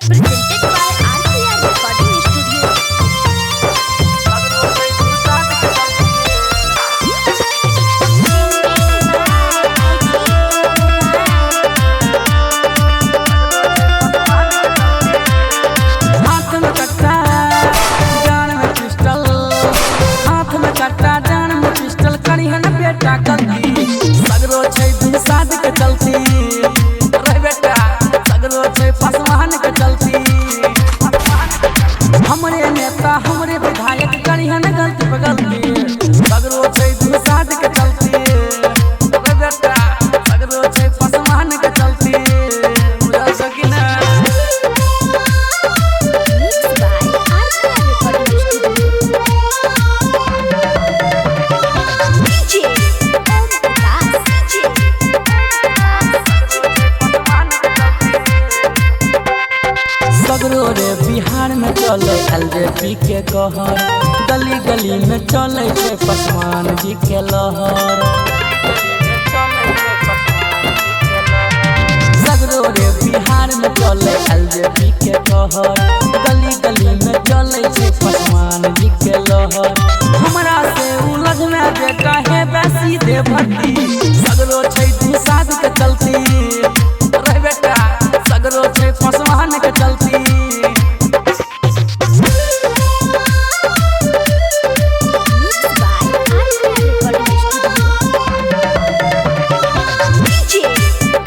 Presented by RCR Recording Studio. हाथ में कट्टा जान में पिस्टल, हाथ में कट्टा जान में पिस्टल, करी है न बेटा गलती। सगरो छै दुसाध के चलती रे बेटा, सगरो छै पासवान के चलती। हमरे नेता हमरे विधायक करी है न गलती पे गलती। सगरो छै दुसाध के चलती रे बेटा, सगरो छै पासवान के चलती। बुझल छौ कि ना? Mixed by RCR Recording Studio. DJ Om Prakash. DJ Om Prakash. सगरो रे बिहार में चले एलजेपी के कहर, गली गली में चले छै पासवान जी के लहर। सगरो रे बिहार में चले एलजेपी के कहर, गली गली में चले छै पासवान जी के लहर। हमरा से उलझ में बेटा हे बेसी दे भट्टी। सगरो छै दुसाध के चलती रे बेटा, सगरो छै पासवान के चलती। Mixed by RCR Recording Studio. DJ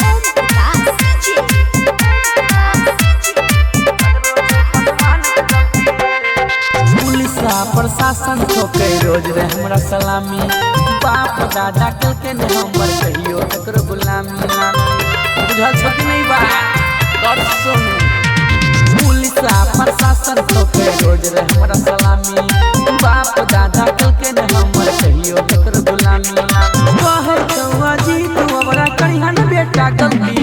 Om Prakash. DJ Om Prakash. Police आ प्रशासन ठोके रोज रे हमरा सलामी, बाप दादा कलके ने हमर कहियो ककरो गुलामी। बुझल छौ कि नहीं बा? गौर से सुन। पुलिस आ प्रशासन ठोके रोज रे हमरा सलामी, बाप दादा कलके ने हमर कहियो ककरो गुलामी। कहै छौ अजी तू हमरा करिहन बेटा गलती।